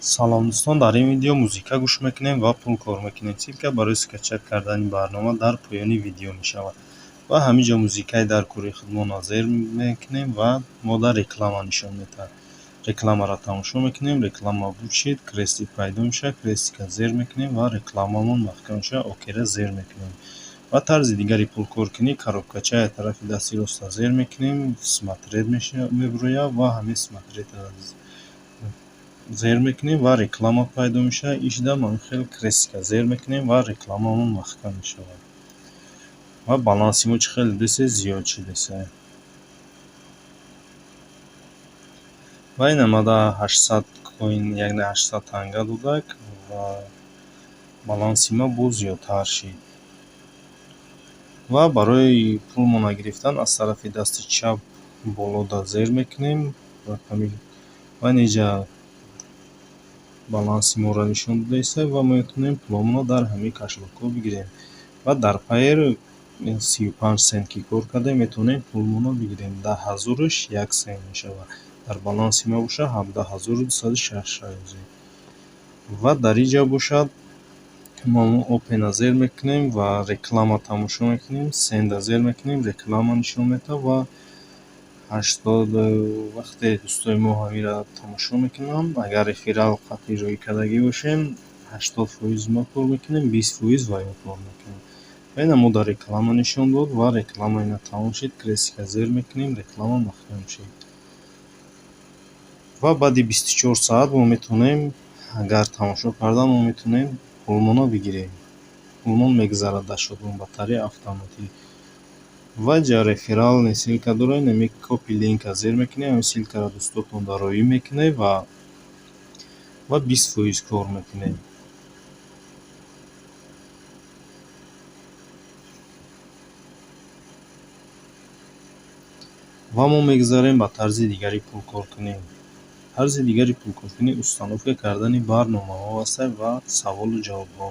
Салом дӯстон, дар ин видео музыка гӯш мекунем ва пул кор мекунем. Ссылка барои скачать кардани барнома дар поёни видео мешавад. Ва ҳамин ҷо музыкаи дар кори худмонро зер мекунем ва мо дар реклама нишон медиҳад. Рекламаро тамошо мекунем, реклама бучид, крестик пайдо мешавад, крестика зер мекунем ва рекламамон маҳкам мешавад, окейро зер мекунем. Ва тарзи дигари пулкоркунӣ коробкачаи тарафи дасти роста зер мекунем, смотреть мебирояд ва ҳамин смотретьро зер мекунем ва реклама пайдо мешавад. Ишда ҳамин хел крестика зер мекунем ва рекламамон маҳкам мешавад. Ва баланси мо чӣ хеле дидесе зиёд шудеса. Ва ин омада 800 коин, яъне 800 танга додак ва баланси мо боз зиёдтар шид. Ва барои пулмона гирифтан аз тарафи дасти чап болода зер мекунем ва инҷа баланси моро нишон додаиста ва мо метавонем пуломонро дар ҳамин кошелёкҳо бигирем. Ва дар Payeer 35 сент ки кор кардем, метавонем пулмонро бигирем. 10 000-ш 1 сент мешавад. Дар баланси мо бошад 17 206. Ва дар ин ҷо бошад мо Open-а зер мекунем ва реклама тамошо мекунем, Send-а зер мекунем, реклама нишон медиҳад ва 80 вақте дӯстои мо ҳаминро тамошо мекунанд, агар реферал қатъи роӣ кардагӣ бошем, 80% мо кор мекунем, 20% ва ё кор мекунем. Ва ина мо дар реклама нишон дод ва реклама ина тамом шид, крестика зер мекунем, реклама маҳкам шид. Ва баъди 24 саат мо метавонем, агар тамошо кардан, мо метавонем пулмонро бигирем. Пулмон мегузарад дар счётмон ба тариқи автоматӣ. Ва ҷа реферальный ссылка дорем, ҳамин copy линка зер мекунем, ҳамин ссылкаро дӯстотон дароӣ мекунед ва 20% кор мекунем. Ва мо мегузарем ба тарзи дигари пулкоркунӣ. Тарзи дигари пулкоркунӣ установка кардани барномаҳо ҳастад ва саволу ҷавобҳо.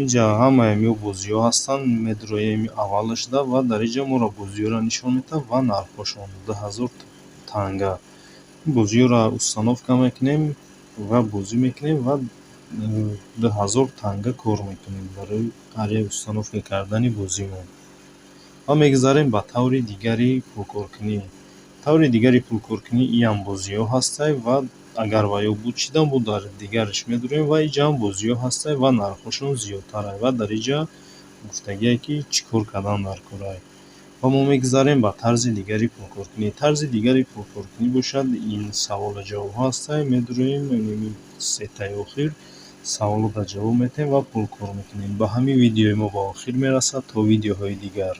Инҷа ҳамаи ҳамин бозиҳо ҳастанд, медроем аввалашда ва дар инҷа моро бозиҳоро нишон медиҳад ва нархҳошон 2000 танга. Бозиҳоро установка мекунем ва бозӣ мекунем ва 2000 танга кор мекунем барои ҳар як установка кардани бозимон. Ва мегузарем ба таври дигари пулкоркунӣ. Таври дигари пулкоркунӣ иам бозиҳо ҳастанд ва агар ва ё буд шидан, бо дар дигараш медурем ва инҷаам бозиҳо ҳастанд ва нархҳошон зиёдтаранд ва дар инҷа гуфтагие ки чӣ кор кардан дар корай. Ва мо мегузарем ба тарзи дигари пулкоркунӣ. Тарзи дигари пулкоркунӣ бошад ин саволу ҷавобҳо ҳастанд. Медуроем сетаи охир саволоро ҷавоб медиҳем ва пул кор мекунем. Ба ҳамин видеои мо ба охир мерасад. То видеоҳои дигар.